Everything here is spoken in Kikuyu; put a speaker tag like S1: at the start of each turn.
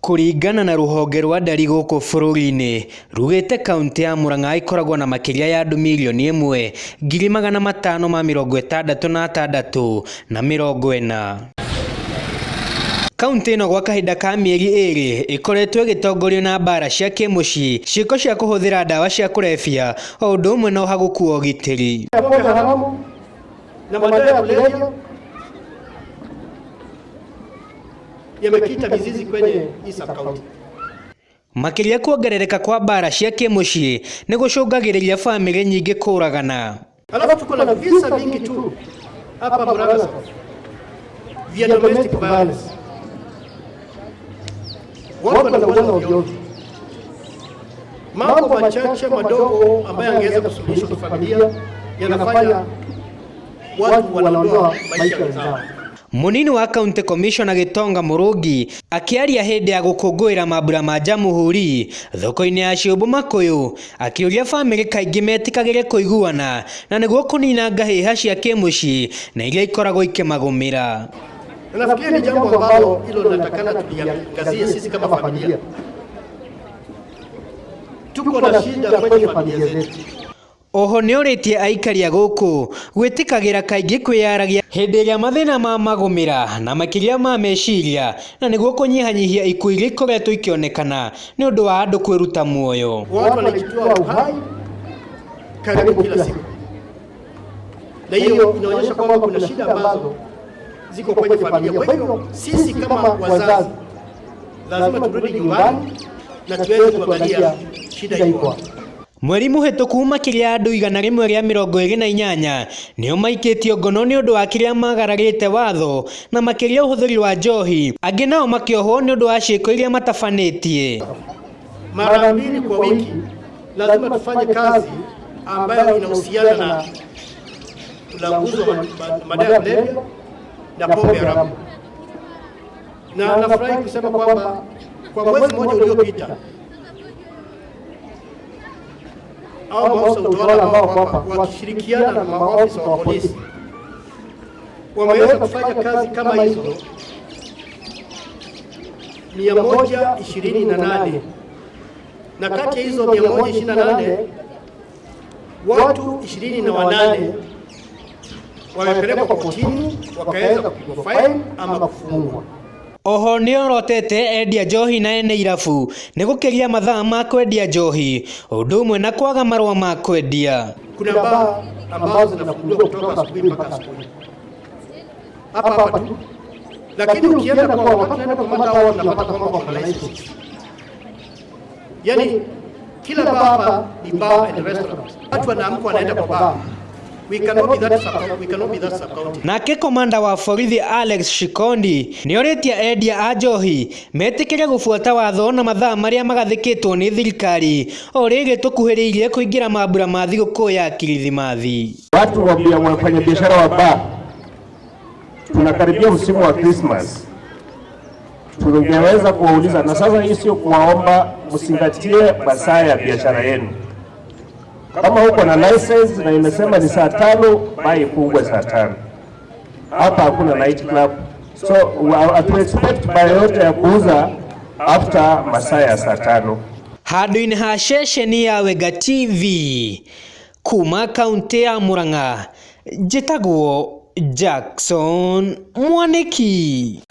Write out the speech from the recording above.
S1: Kũringana na rũhonge rwa ndari gũkũ bũrũri-inĩ, rugĩte kauntĩ ya Murang'a ĩkoragwo na makĩria ya andũ 1,566,040. Kauntĩ ĩno gwa kahinda ka mĩeri ĩrĩ ĩkoretwo ĩgĩtongorio na mbara cia kĩmũciĩ, ciĩko cia kũhũthĩra ndawa cia kũrebia o ũndũ ũmwe na ũhagũku wa ũgitĩri.
S2: Pombe haramu na madawa ya kulevya yamekita mizizi kwenye hii sub-county.
S1: Makĩria kuongerereka kwa mbara cia kĩmũciĩ nĩ gũcũngagĩrĩria bamĩrĩ nyingĩ kũragana.
S2: Alafu tuko na visa vingi tu hapa Murang'a South vya domestic violence, watu wanauana ovyo ovyo. Mambo machache madogo ambayo angeweza kusuluhishwa kifamilia yanafanya watu wanaondoa maisha wenzao.
S1: Mũnini wa County Commissioner Gitonga Murungi akĩaria hĩndĩ ya gũkũngũĩra mambura ma Jamhuri thoko-inĩ ya Ciũmbu Makuyu akĩũria bamĩrĩ kaingĩ metĩkagĩre kũiguana na nĩguo kũnina ngahĩha cia kĩmũciĩ na iria ikoragwo ikĩmagũmĩra.
S2: Na nafikiri ni jambo ambalo hilo linatakana tuliangazie sisi kama familia. Tuko na shida kwenye familia zetu.
S1: Oho nĩorĩtie aikari a gũkũ gwĩtĩkagĩra kaingĩ kwĩyaragia hĩndĩ ĩrĩa mathĩna mamagũmĩra na makĩria ma meciria na nĩguo kũnyihanyihia ikuũ iria ikoretwo ikĩonekana nĩ ũndũ wa andũ kwĩruta muoyo.
S2: Watu wanajitoa uhai karibu kila siku, na hiyo inaonyesha kwamba kuna shida ambazo ziko kwenye familia. Kwa hivyo sisi kama wazazi lazima turudi nyumbani na tuweze kuangalia shida iko wapi.
S1: Mweri mũhĩtũku makĩria ya andũ 128 nĩo maikĩtio ngono nĩ ũndũ wa kĩrĩa magararĩte watho na makĩria ũhũthĩri wa njohi, angĩ nao makĩohwo nĩ ũndũ wa ciĩko iria matabanĩtie.
S2: Mara mbili kwa wiki lazima tufanye kazi ambayo inahusiana na ulanguzi wa madawa ya kulevya na pombe haramu, na nafurahi kusema kwamba kwa mwezi mmoja uliopita au maafisa utawala ambao hapa wakishirikiana na maafisa wa polisi wameweza kufanya kazi kama hizo 128 na kati ya hizo 128 watu 28 wamepelekwa kotini wakaweza kupigwa faini ama kufungwa.
S1: Oho nĩorotete endia njohi na ene irabu nĩ gũkĩria mathaa ma kwendia njohi ũndũ ũmwe na kwaga marũa ma kwendia.
S2: Kuna baa ambazo zinafunguliwa kutoka asubuhi mpaka asubuhi hapa hapa tu, lakini ukienda kwa wakati tunaenda kukamata hao tunapata kwamba wako na license. Yani kila baa hapa ni bar and restaurant. Watu wanaamka wanaenda kwa bar. We cannot be that sub, we cannot be that sub county.
S1: Nake komanda wa borithi Alex Shikondi nĩorĩtie endia a njohi metĩkĩre gũbuata watho na mathaa marĩa magathĩkĩtwo nĩ thirikari o rĩrĩ tũkuhĩrĩirie kũingĩra mambura ma thigũkũ ya Kirithimathi.
S3: Watu wa wafanyabiashara wa baa, tunakaribia msimu wa Christmas, tungeweza kuwauliza na sasa, hii sio kuwaomba msingatie masaa ya biashara yenu. Kama uko na license na imesema ni saa 5, baa ifungwe saa 5. Hapa hakuna night club, so hatu expect baa yote ya kuuza after masaa ya saa 5.
S1: Handũ-inĩ ha ceceni ya Wenga TV kuma kaunti ya Murang'a njĩtagwo Jackson Mwaniki.